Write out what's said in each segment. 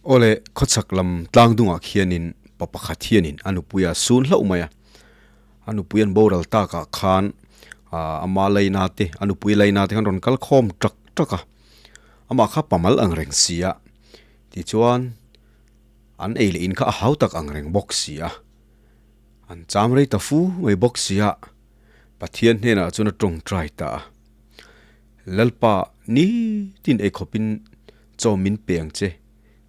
Awle, khawchhak lam tlang dungah khianin pa pakhat hianin a nupui a sun hlauh mai a. A nupui an boral takah khan ama laina te, a nupui laina te khan rawn kal khawm tak tak a. Amah kha pamal ang reng si a, tichuan an ei leh in kha a hau tak ang reng bawk si a. An cham rei ta fu mai bawk si a, Pathian hnenah chuan a tawngtai ta a. Lalpa nitin ei khawpin chaw min pe ang che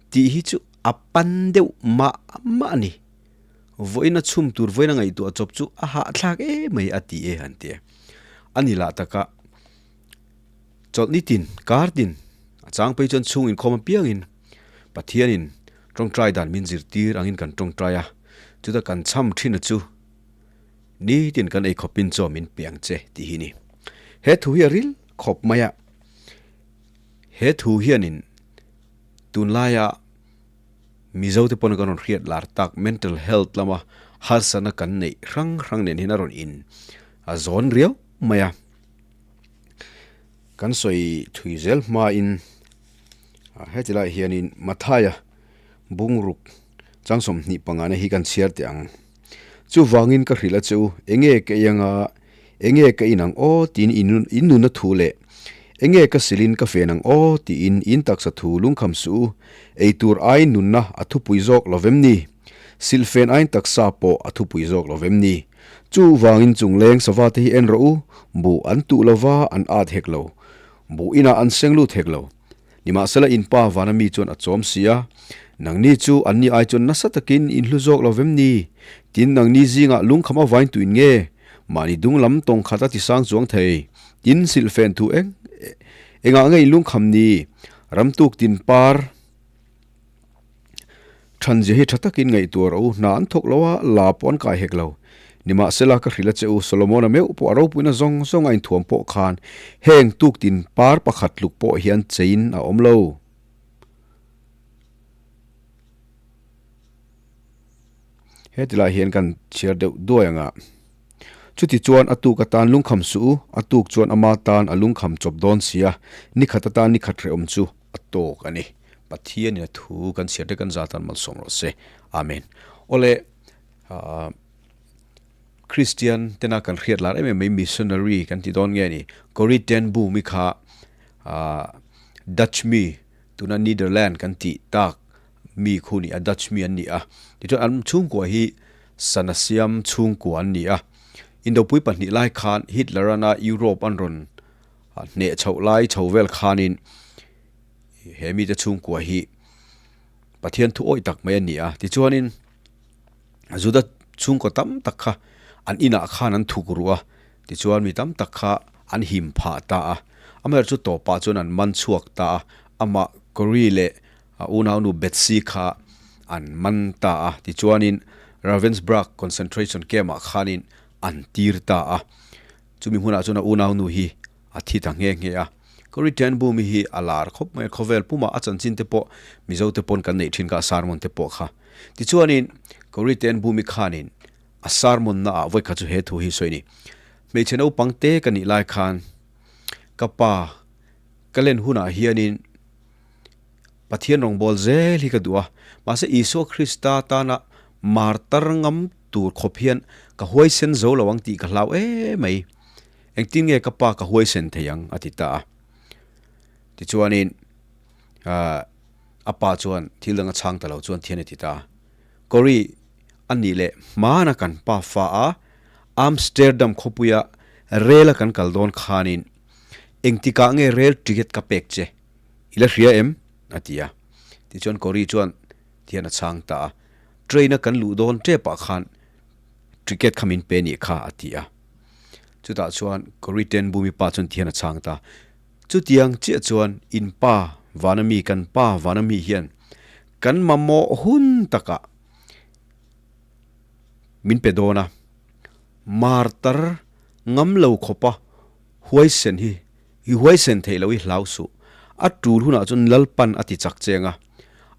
tih hi chu a pan deuh mah mah a ni. Vawiin a chhum tur vawiin a ngaihtuah chawp chu a hahthlak em mai a ti e han ti a. A ni lah taka chawlh nitin kar tin a chang phei chuan chhung inkhawm apiangin Pathianin tawngtai dan min zirtir angin kan tawngtai a, chuta kan chham thin a chu nitin kan ei khawpin chaw min pe ang che tih hi a ni. He thu hi a ril khawp mai a. He thu hianin tunlaia Mizote pawn kan rawn hriat lar tak mental health lama harsatna kan neih hrang hrang nen hian a rawn in a zawn riau mai a. Kan sawi thui zel hmain heti lai hianin Mathaia bungruk chang 25 na hi kan chhiar teh ang. Chuvangin ka hrilh a che u, enge ka ei anga, enge ka in ang aw tiin in nunna thu leh enge ka silin ka fen ang aw tiin in taksa thu lungkham suh u, ei tur aiin nunna a thupui zawk lo vem ni? Silhfen aiin taksa pawh a thupui zawk lo vem ni? Chuvangin chungleng sava te hi en rawh u, buh an tuh lova an at hek lo, buh inah an seng lut hek lo. Nimahsela in pa vana mi chuan a chawm si a, Nangni chu anni ai chuan nasa takin in hlu zawk lo vem ni? Tin, nangni zingah lungkham a vain tuin nge? Mahni dung lam tawng khat a ti sang chuang thei. Tin, silhfen thu eng engah nge in lungkham ni? Ramtuk tin par thanzia hi tha takin ngaihtuah rawh u, hna an thawk lo a, la pawh an kai hek lo. Nimahsela ka hrilh a che u, Solomona meuh pawh a ropuina zawng zawng a inthuam pawh khan heng tuktin par pakhat tluk pawh hian chein a awm lo. Heti lai hian kan chhiar deuh duai ang a. Chuti chuan a tuk atan lungkham suh u, a tuk chuan ama tan a lungkham chawp dawn si a, nikhat atan nikhat hrehawm chu a tawk a ni. Pathianin a thu kan chhiar te kan za tan malsawm rawh se. Amen. Awle Christian tena kan hriat lar em em mai missionary kan ti dawn nge ni. Corrie ten Boom i kha Dutch mi tuna Netherland kan tih tak mi khu ni a Dutch mi an ni a. Tichuan an chhungkua hi sana siam chhungkua an ni a. Indopui pahnih lai khan Hitler ana Europe an rawn hneh chhoh lai chho vel khanin he mite chhungkua hi Pathian thu awih tak mai a ni a. Tichuanin Juda chhungkaw tam tak kha an inah khan an thuk ruh a, tichuan mi tam tak kha an him phah ta a. Amaherawhchu chu tawpah chuan an man chhuak ta a, amah Corrie leh a unaunu Betsy kha an man ta a. Tichuanin Ravensbrück concentration camp-ah khanin an tir ta a. Chumi hmunah chuan a unaunu hi a thi ta nghe nghe a. Corrie ten Boom-i hi a lar khawp mai a, khawvel pumah a chanchin te pawh Mizo te pawn kan neih thin kha a sermon te pawh kha. Tichuanin Corrie ten Boom-i khanin a sermon naah vawi khat chu he thu hi sawi a ni. Hmeichhe naupang te ka nih lai khan ka pa ka len hunah hianin Pathian rawngbâwl zêl hi ka duh a, mahse Isua Krista tâna martar ngam tûr khawp hian ka huaisen zo lo ang tih ka hlau êm mai. Engtin nge ka pa ka huaisen thei ang? a ti ta a. Tichuanin, a pa chuan thil dang a chhâng ta lo chuan thian a ti ta a. Corrie, a nih leh hmâna kan pa fa a, Amsterdam khawpuia rêla kan kal dâwn khânin engtikah nge rêl ticket ka pêk che? I la hria em? a ti a. Tichuan Corrie chuan thian a chhang ta a, Train a kan luh dawn tep ah khan ticket kha min pe nih kha a ti a. Chutah chuan Corrie ten Bumi pa chuan thian a chhang ta. Chutiang chiah chuan in pa vana mi kan pa vana mi hian kan mamawh hun takah min pe dawn a, martar ngam lo khawpa huaisen hi I huaisen theih loh i hlau suh. A tul hunah chuan Lalpan a ti chak cheng a.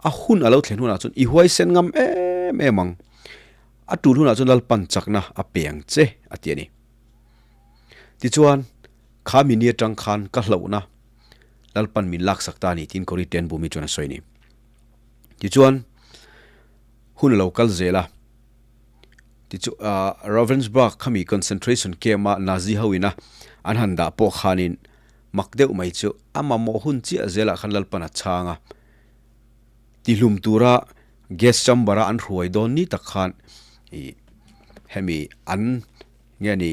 A hun a lo thlen hunah chuan i huaisen ngam em em ang. A tul hunah chuan Lalpan chakna a pe ang che, a ti a ni. Tichuan, kha mi ni atang khan ka hlauhna Lalpan min laksak ta a ni, tiin Corrie ten Boom-i chuan a sawi a ni. Tichuan, hun a lo kal zel a. Tichu Ravensbrück khami concentration camp a Nazi ho ina an han dah pawh khanin mak deuh mai chu a mamawh hun chiah zelah khan Lalpan a chhang a. Tihlum tura gas chamber a an hruai dawn ni tak khan ih hemi an nge ni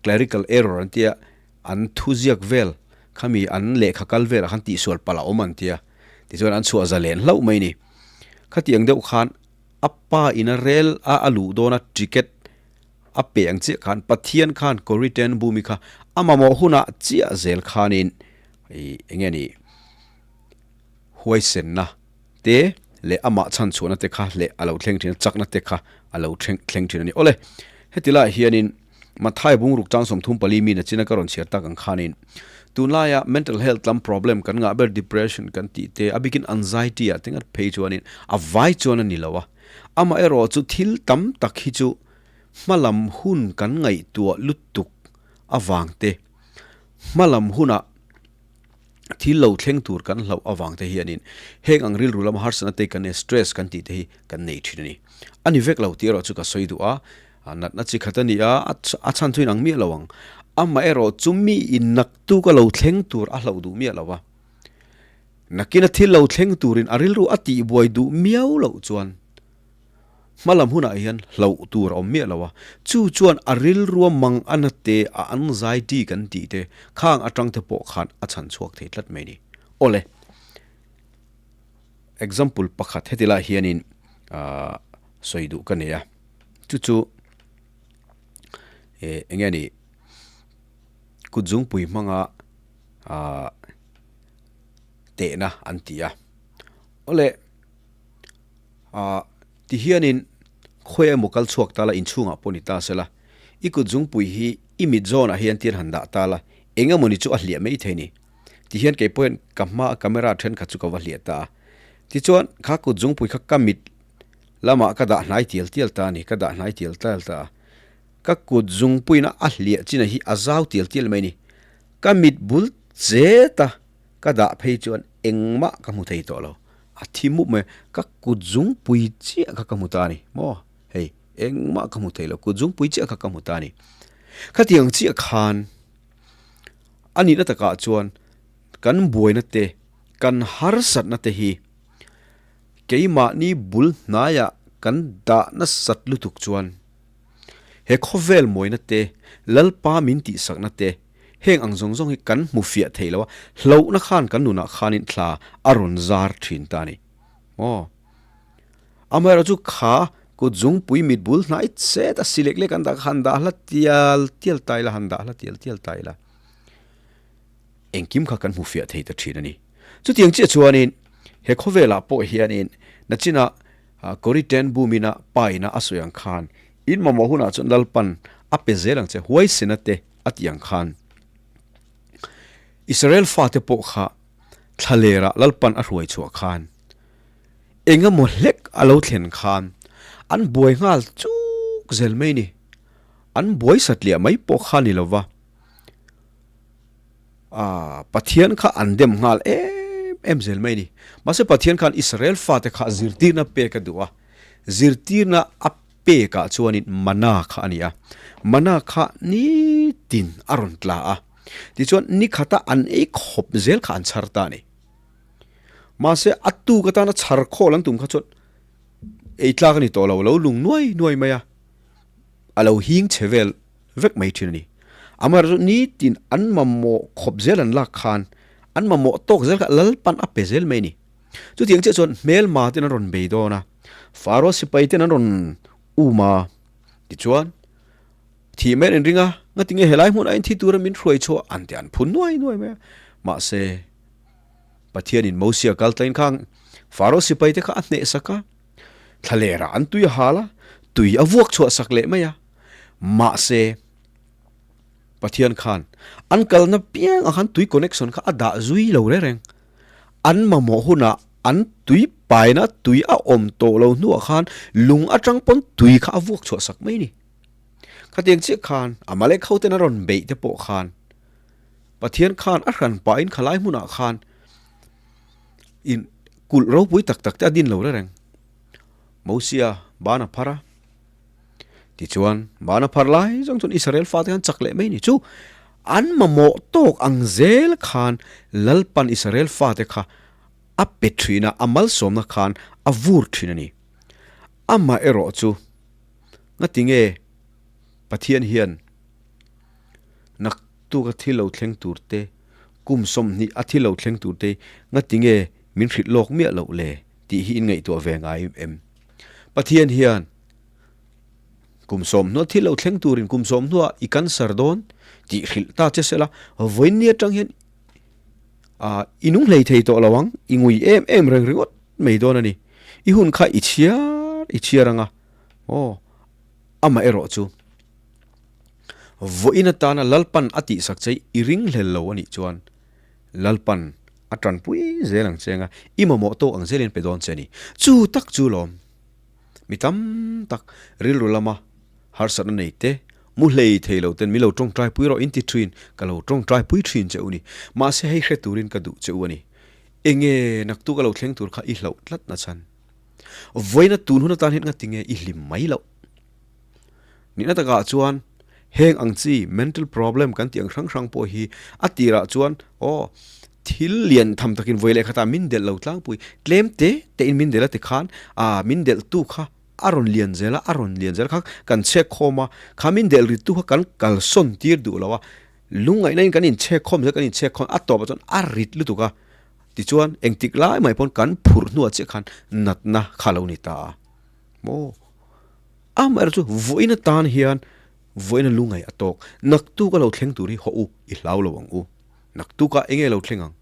clerical error an tia an thu ziak vel khami an lehkha kal velah khan tihsual palh a awm an tia tichuan an chhuah zalen hlauh mai ni. Khatiang deuh khan a pa in a rel a a luh dawn a ticket a pe ang chiah khan Pathian khan Corrie ten Boom-i kha a mamawh hunah chiah zel khanin ih eng nge ni huaisenna te leh amah chhanchhuahna te kha leh a lo thleng thin a, chakna te kha a lo thleng thleng thin a ni. Awle, heti laiah hianin Mathai bungruk chang 34 mi nachina ka rawn chhiar tak ang khanin tunlaia mental health lam problem kan ngah ber depression kan tih te a bikin anxiety ah te ngat phei chuanin a vai chuan a ni lo a, amaherawh chu thil tam tak hi chu hmalam hun kan ngaihtuah lutuk avang te hmalam hunah Thil lo thleng tur kan hlauh avang te hianin heng ang rilru lama harsatna te kan nei, stress kan tih te hi kan nei thin a ni. A ni vek lo tih erawh chu ka sawi duh a, natna chi khat a ni a, a chhan chu inang miah lo ang. Amaherawh chu mi in naktuk a lo thleng tur a hlauh duh miah lo a, nakina thil lo thleng turin a rilru a tihbuai duh miau loh chuan, Hmalam hunah hian hlauh tur a awm miah lo a, chu chuan a rilrua mang a na te, a anxiety kan tih te khang atang te pawh khan a chhan chhuak thei tlat mai ni. Awle, example pakhat heti lai hianin sawi duh ka nei a, chu chu eh eng nge ni kutzungpui hmanga tehna an ti a. Awle. Ahh, ti hianin khawi emaw kal chhuak ta la, inchhungah pawh ni ta sela, i kut zungpui hi i mit zawnah hian tir han dah ta la, eng emaw ni chu a hliah mai thei ni. Ti hian kei pawhin ka hma camera thenkhat chu ka va hliah ta a. Tichuan, kha kut zungpui kha ka mit lamah ka dah hnai tial tial ta a ni, ka dah hnai tial tial ta a. Ka kut zungpuiin a hliah chinah hi a zau tial tial mai ni. Ka mit bul chet a. Ka dah phei chuan engmah ka hmu thei tawh lo, a thi mup mai a, ka kut zungpui chiah kha ka hmu ta a ni maw, hei engmah ka hmu thei lo, kut zungpui chiah kha ka hmu ta a ni. Khatiang chiah khan a nihna takah chuan kan buaina te, kan harsatna te hi keimahni bul hnaiah kan dah nasat lutuk chuan he khawvel mawina te, Lalpa min tihsakna te, Heng ang zawng zawng hi kan hmu fiah thei lo a, hlauhna khan kan nunah khanin thla a rawn zar thin ta a ni. Aw. Amaherawh chu kha kut zungpui mit bul hnai chet a si lek lek an dah kha han dah hla tial tial ta ila, han dah hla tial tial ta ila. Engkim kha kan hmu fiah thei ta thin a ni. Chutiang chiah chuanin he khawvelah pawh hianin nachinah Corrie ten Boom-ina pa ina a sawi ang khan in mamawh hunah chuan Lalpan a pe zel ang che huaisena te a tih ang khan Israel fate pawh kha thlalerah Lalpan a hruai chhuah khan eng emaw hlek a lo thlen khan an buai nghal chuk zel mai ni. An buai satliah mai pawh kha ni lova ah Pathian kha an dem nghal em em zel mai ni. Mahse Pathian khan Israel fate kha zirtirna pek a duh a, zirtirna a Pekah chuanin mana kha a ni a, mana kha nitin a rawn tla a, tichuan ni khata an ei khawp zel kha an chhar ta a ni. Mahse a tuk atana chhar khawl an tum kha chuan ei tlak a ni tawh lo, a lo lung nuai nuai mai a, a lo hing che vel vek mai thin a ni. Amaherawhchu nitin an mamawh khawp zel an lak khan an mamawh tawk zel kha Lalpan a pe zel mai a ni. Chutiang chiah chuan hmelma ten an rawn bei dawn a, Faro sipai ten an rawn um a, tichuan thih mai an inring a, ngatinge helai hmunah hian thi tura min hruai chhuah an ti an phun nuai nuai mai a. Mahse, Pathianin Mosia kal tlaiin khang Faro sipai te kha a hneh sak a, thlalerah an tui a hal a, tui a vuak chhuah sak leh mai a. Mahse, Pathian khan an kalna piangah khan tui connection kha a dah zui lo reng reng. An mamawh hunah an tui paina tui a awm tawh lo hnuah khan lung atang pawn tui kha a vuak chhuah sak mai ni. Khatiang chiah khan Amalek ho ten a rawn beih te pawh khan Pathian khan a hran pahin khalai hmunah khan in. Kulh ropui tak tak te a din lo reng reng. Mosia ban a phar a. Tichuan, ban a phar lai zawng chuan Israel fate khan chak leh mai ni. Chu an mamawh tawk ang zel khan Lalpan Israel fate kha a pe thin a, a malsawmna khan a vur thin a ni. Amah erawh chu ngatinge Pathian hian naktuk a thil lo thleng tur te, kum 20 a thil lo thleng tur te ngatinge min hrilh lawk miah loh le tih hi in ngaihtuah ve ngai em? Pathian hian kum 10 thil lo thleng turin kum 10 i cancer dawn tih hrilh ta che sela, vawiin atang hian i nung hlei thei tawh lo ang, i ngui em em reng ringawt mai dawn a ni. I hun kha i chhiar i chhiar ang a, aw amah erawh chu vawiin atana Lalpan a tihsak che i ring hlel lo a nih chuan Lalpan a tanpui zel ang che anga i mamawh tawk ang zelin pe dawn che a ni. Chu tak chu lawm. Mi tam tak rilru lama harsatna nei te, mu hlei thei lo ten min lo tawngtai pui rawh in ti thin, ka lo tawngtai pui thin che u ni. Mahse hei hre turin ka duh che u a ni. Enge naktuk a lo thleng tur kha i hlauh tlat na chhan. Vawiina tun hun atan hian ngatinge i hlim mai loh. Nihna takah chuan heng ang chi mental problem kan tih ang hrang hrang pawh hi a tirah chuan aw thil lian tham takin vawi leh khatah min delh lo tlangpui tlem te tein min delh a tikhan ah min delh tu kha a rawn lian zel a a rawn lian zel kha kan chhek khawm a kha min delh rit tu kha kan kalsawn tir duh lo a lungngaihna in kan inchhek khawm zel kan inchhek khawm a tawpah chuan a rit lutuk a tichuan engtik lai mai pawn kan phurh hnuah chiah khan natna kha a lo ni ta a maw. Amaherawh chu vawiin atan hian vawiin a lungaih a tawk. Naktuk a lo thleng tur hi haw u, i hlau lo ang u. Naktukah eng nge lo thleng ang?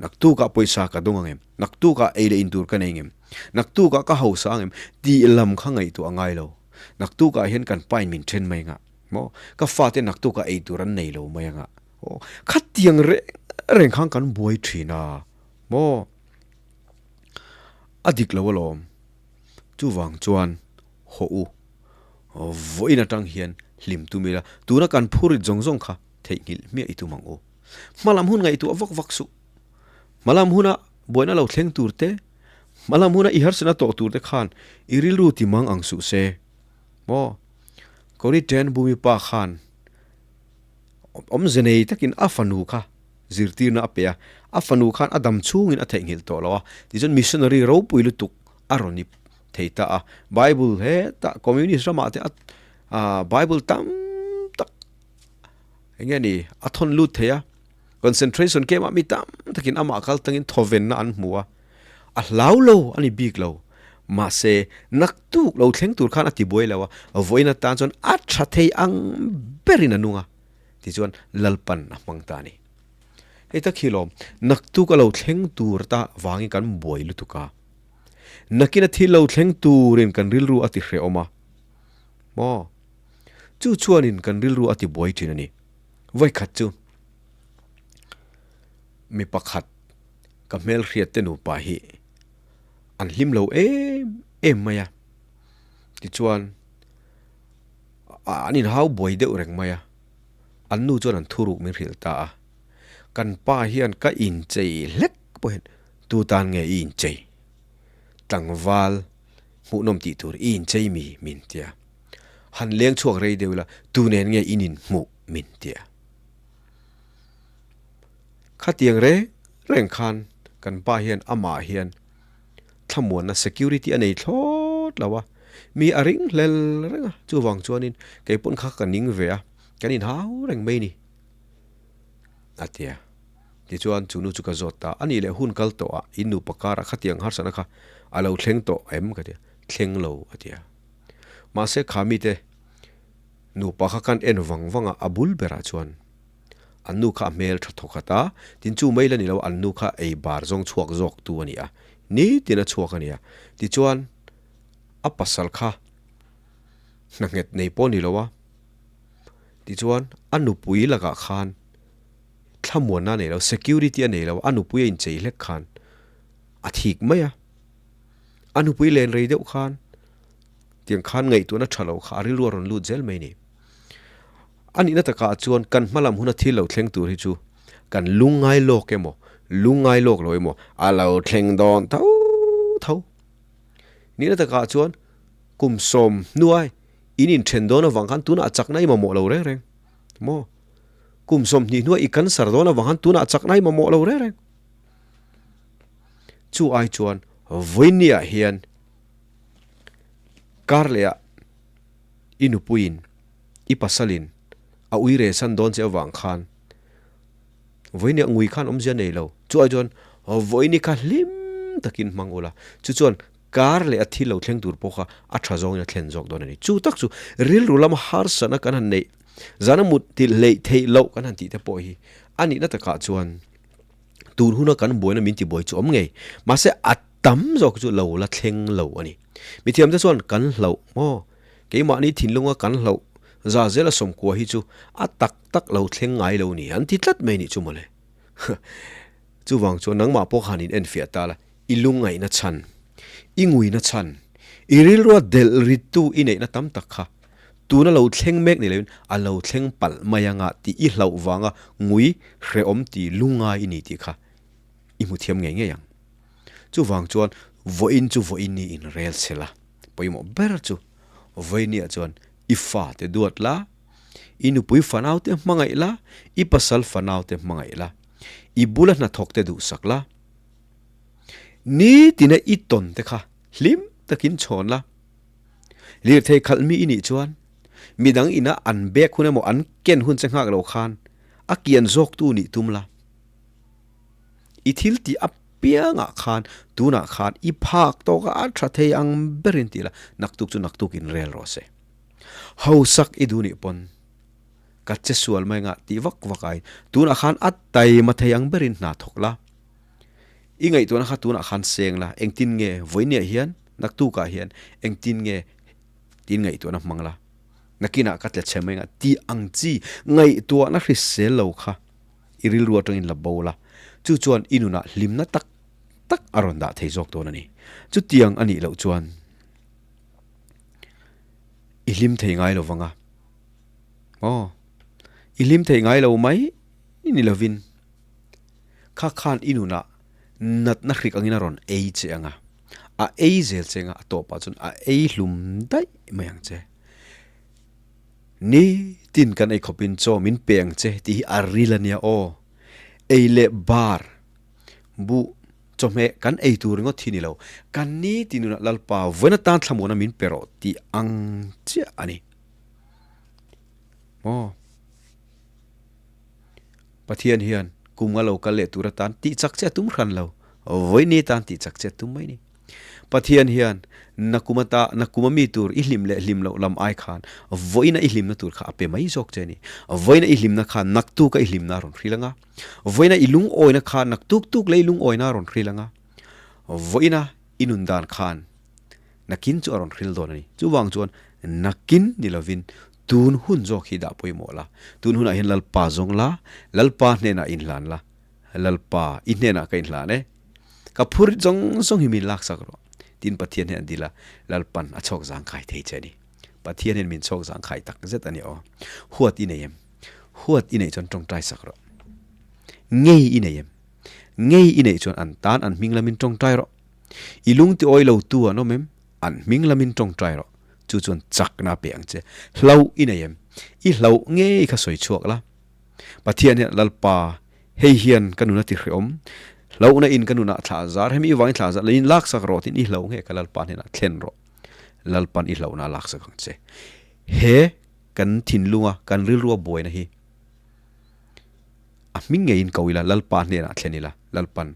Naktukah pawisa ka dawng ang em? Naktukah ei leh in tur ka nei ang em? Naktukah ka hausa ang em? Tih lam kha ngaihtuah a ngai lo. Naktukah hian kan pain min then mai anga maw? Ka fate naktukah ei tur an nei lo mai anga aw? Khatiang reng reng khan kan buai thin a maw? A dik lo alawm. Chuvang chuan haw u, vawiin atang hian hlim tum ila, tuna kan phurit zawng zawng kha theihnghilh hmiah i tum ang u. Hmalam hun ngaihtuah vak vak suh. Hmalam huna buaina lo thleng tur te, hmalam huna i harsatna tawh tur te khan i rilru ti mang ang suh se. Maw? Kori Ten Bumi pa khan awmze nei takin a fanu kha zirtirna a pe a, a fanu khan a dam chhungin a theihnghilh tawh lo a, tichuan missionary ropui lutuk a rawn ip thei ta a. Bible hetah communist ramah te a Bible tam tak eng nge ni a thawn lut thei a, concentration camp ah mi tam takin amah kal tangin thawvenna an hmu a, a hlau lo a ni bik lo, mahse naktuk lo thleng tur khan a ti buai lo a, vawiin atan chuan a tha thei ang berin a nung a. Tichuan Lalpan a hmang ta a ni. Hei tak hi lawm, naktuk a lo thleng tur ta vangin kan buai lutuk a. Nakin a thil lo thleng turin kan rilru a ti hrehawm a. Maw? Chu chuanin kan rilru a ti buai thin a ni. Vawikhat chu mi pakhat ka hmelhriat te nupa hi an hlim lo em em mai a. Tichuan. An inhau buai deuh reng mai a, an nu chuan an thuruk min hrilh ta a, kan pa hian ka inchei hlek pawh hian tu tan nge i inchei? Tlangval hmuhnawm tih tur i inchei mi min tia, han leng chhuak rei deuh ila tu nen nge in inhmuh min tia. Khatiang reng reng khan kan pa hian amah hian thlamuanna security a nei thlawt lo a, mi a ring hlel reng a, chuvang chuanin kei pawn kha ka ning ve a, kan inhau reng mai ni a ti a. Tichuan chu nu chu ka zawt ta, a nih leh hun kal tawh ah in nupa karah khatiang harsatna kha a lo thleng tawh em ka ti a, thleng lo a ti a. Mahse kha mite nupa kha kan en vang vang a, a bul berah chuan An nu kha a hmel tha thawk khat a, tin chu mai la ni lo, an nu kha ei bar zawng chhuak zawk tu a ni a, nitin a chhuak a ni a. Tichuan, a pasal kha hna nghet nei pawh a ni lo a, tichuan a nupui lakah khan thlamuanna a nei lo, security a nei lo, a nupui a inchei hlek khan a thik mai a. A nupui len rei deuh khan tiang khan ngaihtuahna tha lo kha a rilru a rawn lut zel mai a ni. A nihna takah chuan kan hmalam huna thil lo thleng tur hi chu kan lungngai lawk emaw, lungngai lawk lo emaw a lo thleng dawn tho tho. Nihna takah chuan kum sawm hnuai in inthen dawn avang khan tunah chakna i mamawh lo reng reng maw? Kum 20 hnuai i cancer dawn avang khan tunah chakna i mamawh lo reng reng. Chu ai chuan vawinia hian kar lehah i nupuiin i pasalin a ui re san dawn che avang khan vawinia ngui khan awmzia nei lo. Chu ai chuan vawiini kha hlim takin hmang ula, chu chuan kar leh a thil lo thleng tur pawh kha a tha zawngin a thlen zawk dawn a ni. Chu tak chu rilru lama harsatna kan han neih, zana mut tilh hleih theih loh kan han tih te pawh hi a nihna takah chuan tun huna kan buaina min tibuai chu awm ngei. Mahse a tam zawk chu lo la thleng lo a ni. Mithiamte chuan kan hlauh maw? Keimahni thinlunga kan hlauh za zela sawmkua hi chu a tak tak lo thleng ngai lo ni an ti tlat mai nih chu mawle. Chuvang chuan nangmah pawh khan in enfiah ta la, i lungngaihna chhan, i nguina chhan, i rilrua delh rittu i neihna tam tak kha tuna lo thleng mek ni loin a lo thleng palh mai anga tih i hlauh vanga ngui hrehawm ti lungngai i ni tih kha i hmu thiam ngei ngei ang. Chuvang chuan vawiin chu vawiin ni inrel che la, pawimawh ber chu vawinia chuan i fate duat la, i nupui fanaute hmangaih la, i pasal fanaute hmangaih la, i bula hnathawkte duhsak la, nitina i tawn te kha hlim takin chhawn la. Lirthei khalh mi i nih chuan midang ina an bek hun emaw an ken hun che nghak lo khan a kian zawktu nih tum la. I thil tih apiangah khan tunah khan i phak tawk a, a tha thei ang berin tih la, naktuk chu naktuk in rel rawh se. Hausak i duh nih pawn ka che sual mai ngah tih vak vak ai tunah khan a taima thei ang berin hna thawk la. I ngaihtuahna kha tunah khan seng la, engtin nge vawinia hian naktukah hian engtin nge tiin ngaihtuahna hmang la, nakinah ka tle chhe mai ngah tih ang chi ngaihtuahna hrisel lo kha i rilru atangin la bo la, chu chuan i nunah hlimna tak tak a rawn dah thei zawk dawn a ni. Chutiang a nih loh chuan i hlim thei ngai lo vang a, aw i hlim thei ngai lo mai ni lovin kha khan i nunah natna hrik angin a rawn ei che ang a, a ei zel che ang a, a tawpah chuan a ei hlum daih mai ang che. Ni tin kan ei khawpin chaw min pe ang che tih hi a ril a nia aw. Ei leh bar, buh, chawhmeh kan ei tur ringawt hi ni lo, kan ni tin nunah Lalpa vawiin atan thlamuana min pe rawh tih ang chiah a ni. Maw? Pathian hian kum nga lo kal leh tur atan tih chak che a tum hran lo, vawiin tan tih chak che a tum mai ni. Pathian hian nakum ata nakum a mi tur i hlim leh hlim loh lam ai khan vawiin a i hlimna tur kha a pe mai zawk che a ni. Vawiin a i hlimna kha naktuk a i hlimna a rawn hril ang a, vawiin a i lungawina kha naktuk tuk leh i lungawina a rawn hril ang a, vawiin a i nun dan khan nakin chu a rawn hril dawn a ni. Chuvang chuan nakin ni lovin Tun hun zawk hi dah pawimawh la, tun hunah hian Lalpa zawng la, Lalpa hnenah inhlan la, Lalpa, i hnenah ka inhlan e, ka phur zawng zawng hi min laksak rawh, tiin Pathian hian a dil a, Lalpan a chhawk zangkhai thei che a ni. Pathian hian min chhawk zangkhai tak zet a ni aw. Huat i nei em? Huat i neih chuan tawngtai sak rawh. Ngei i nei em? Ngei i neih chuan an tan an hming lamin tawngtai rawh. I lung ti awi lo tu an awm em? An hming lamin tawngtai rawh. Chu chuan chakna a pe ang che. Hlauh i nei em? I hlauh ngei kha sawi chhuak la. Pathian hian Lalpa, hei hian ka nun a ti hrehawm. Hlauhna in ka nunah thla a zar, hemi vangin thla a zar lo, in laksak rawh tiin i hlauh nge ka Lalpa hnenah thlen rawh. Lalpan i hlauhna a laksak ang che. He kan thinlunga kan rilrua buaina hi a hming ngeiin ko ila, Lalpa hnenah thlen ila, Lalpan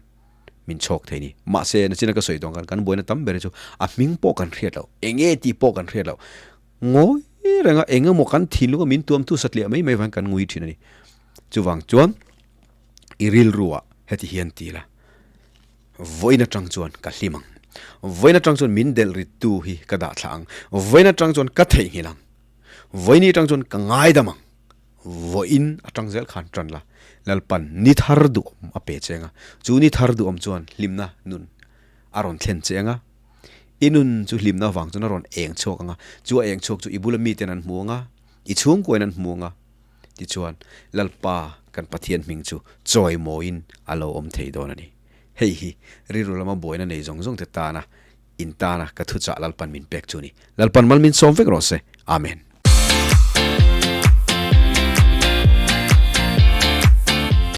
min chhawk thei ni. Mahse, nachina ka sawi tawng khan kan buaina tam ber hi chu a hming pawh kan hriat loh, eng nge tih pawh kan hriat loh. Ngawi renga eng emaw kan thinlunga min tuamtu satliah mai mai vang kan ngui thin a ni. Chuvang chuan i rilruah heti hian ti la, Vawiin atang chuan ka hlim ang. Vawiin atang chuan min delh rittu hi ka dah thlah ang. Vawiin atang chuan ka theihnghilh ang. Vawiin atang chuan ka ngaidam ang. Vawiin atang zel khan tan la, Lalpan ni thar duhawm a pe che anga, chu ni thar duhawm chuan hlimna nun a rawn thlen che anga, i nun chu hlimna avang chuan a rawn eng chhuak anga, chu a eng chhuak chu i bula miten an hmu anga, i chhungkuain an hmu anga, tichuan Lalpa. kan Pathian hming chu chawimawiin a lo awm thei dawn a ni. Hei hi rilru lama buaina nei zawng zawng te tana in tana ka thuchah Lalpan min pek chu a ni. Lalpan mal min sawm vek rawh se. Amen.